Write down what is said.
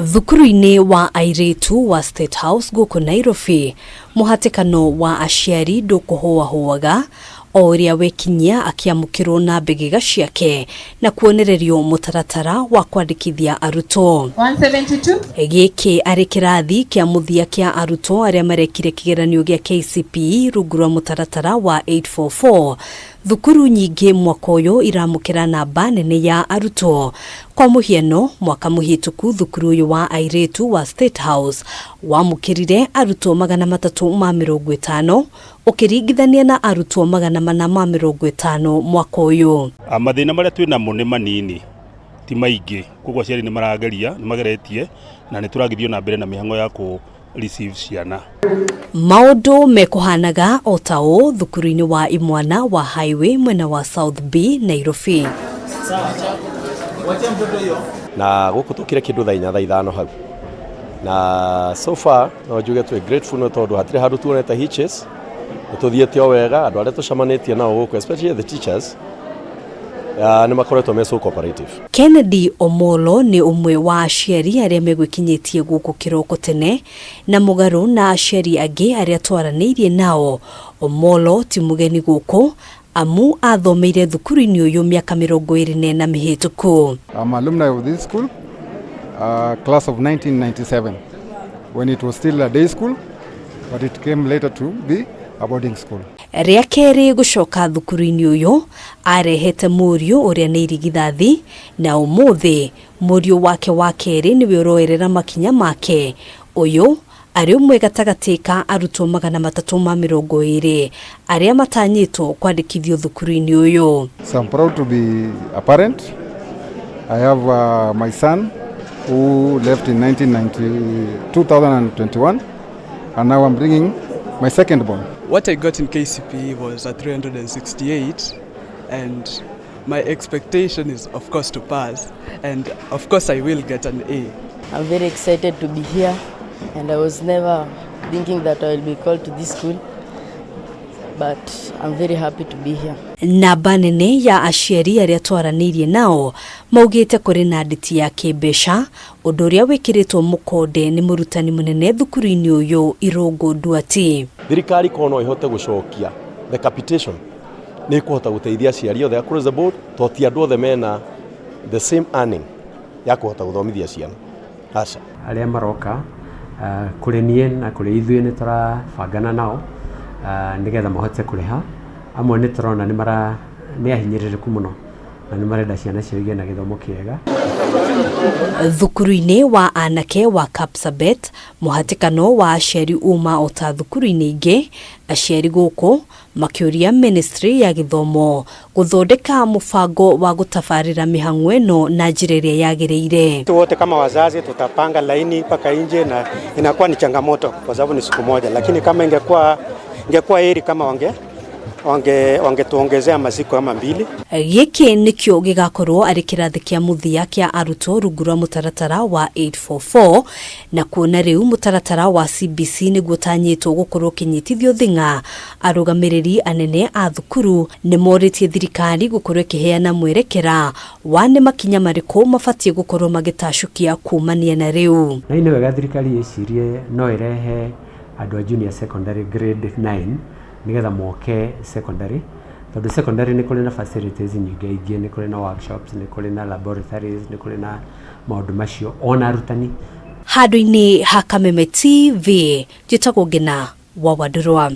Thukuru-inĩ wa airĩtu wa State House gũkũ Nairobi, mũhatĩkano wa aciari ndũkũhũahũaga o ũrĩa wekinyia akĩamũkĩrwo na mbĩgĩga ciake na kuonererio mũtaratara wa kwandĩkithia arutwo. 172. Gĩkĩ arĩ kĩrathi kĩa mũthia kĩa arutwo arĩa marekire kĩgeranio gĩa KCPE rungu rwa mũtaratara wa 844. Thukuru nyingĩ mwaka ũyũ iramũkĩra namba nene ya arutwo. Kwa mũhiano, mwaka mũhĩtũku thukuru ũyũ wa airĩtu wa State House wamũkĩrire arutwo 350 ũkĩringithania na arutwo 450 mwaka ũyũ. Mathĩna marĩa twĩ namo nĩ manini, ti maingĩ, koguo aciari nĩ marageria, nĩ mageretie na nĩ tũragĩthiĩ na mbere na mĩhang'o ya kũ receive ciana. Maũndũ mekũhanaga o ta ũũ thukuru-inĩ wa imwana wa Highway mwena wa South B, Nairobi. Na gũkũ tũkire kĩndũ thaa 4, thaa 5 hau, na so far no njuge twĩ grateful nĩ tondũ hatirĩ handũ tuonete hitches. Nĩ tũthiĩte o wega. Andũ arĩa tũcemanĩtie nao gũkũ, especially the teachers, nĩ makoretwo me so cooperative. Kennedy Omolo nĩ ũmwe wa aciari arĩa megwĩkinyĩtie gũkũ kĩroko tene, na mũgarũ na aciari angĩ arĩa twaranĩirie nao, Omolo ti mũgeni gũkũ amu athomeire thukuru-inĩ ũyũ mĩaka 24 mĩhĩtũku. I'm alumni of this school, class of 1997, when it was still a day school, but it came later to be a boarding school. Rĩa kerĩ gũcoka thukuru-inĩ ũyũ, arehete mũriũ ũrĩa nĩ irigithathi, na ũmũthĩ mũriũ wake wa kerĩ nĩwe ũroerera makinya make, ũyũ arĩ ũmwe gatagatĩ ka arutwo 320 arĩa matanyĩtwo kwandĩkithio thukuru-inĩ ũyũ. So I'm proud to be a parent. I have my son who left in 1990, 2021, and now I'm bringing my second born. What I got in KCPE was a 368, and my expectation is, of course, to pass, and of course, I will get an A. I'm very excited to be here, and I was never thinking that I will be called to this school, but I'm very happy to be here. Namba nene ya aciari arĩa twaranĩirie nao maugĩte kũrĩ na nditi ya kĩmbeca, ũndũ ũrĩa wĩkĩrĩtwo mũkonde nĩ mũrutani mũnene thukuru-inĩ ũyũ, Irũngũ Nduati. Thirikari korwo no ĩhote gũcokia the capitation, nĩ ĩkũhota gũteithia aciari othe across the board, to ti andũ othe mena the same earning ya kũhota gũthomithia ciana, aca. Arĩa maroka kũrĩ niĩ na kũrĩ ithuĩ, nĩ tũrabangana nao nĩgetha mahote kũrĩha. Amwe nĩ tũrona nĩ mara nĩ ahinyĩrĩrĩku mũno na nĩ marenda ciana ciao igĩe na gĩthomo kĩega. Thukuru-inĩ wa anake wa Kapsabet, mũhatĩkano wa aciari uma o ta thukuru-inĩ ingĩ, aciari gũkũ makĩũria ministry ya gĩthomo gũthondeka mũbango wa gũtabarĩra mĩhang'o ĩno na njĩra ĩrĩa yagĩrĩire. Wote kama wazazi tutapanga laini mpaka nje na inakuwa ni changamoto kwa sababu ni siku moja, lakini kama ingekuwa heri kama wangetuongezea masiku kama 2. Gĩkĩ nĩkĩo gĩgakorwo arĩ kĩrathi kĩa mũthia kĩa arutwo rungu rwa mũtaratara wa 844, na kuona rĩu mũtaratara wa CBC nĩguo ũtanyĩtwo gũkorwo ũkĩnyitithio thing'a, arũgamĩrĩri anene a thukuru nĩ morĩtie thirikari gũkorwo ĩkĩheana mwerekera wa nĩ makinya marĩkũ mabatiĩ gũkorwo magĩtacũkia kumania na rĩu. Na nĩ wega thirikari ĩcirie no ĩrehe andũ a junior secondary grade 9 nĩgetha moke secondary, tondũ secondary nĩ kũrĩ na facilities nyingĩ ingĩ, nĩ kũrĩ na workshops, nĩ kũrĩ na laboratories, nĩ kũrĩ na maũndũ macio, ona arutani. Handũ-inĩ ha Kameme TV, njĩtagwo Ngina wa Wandũrwa.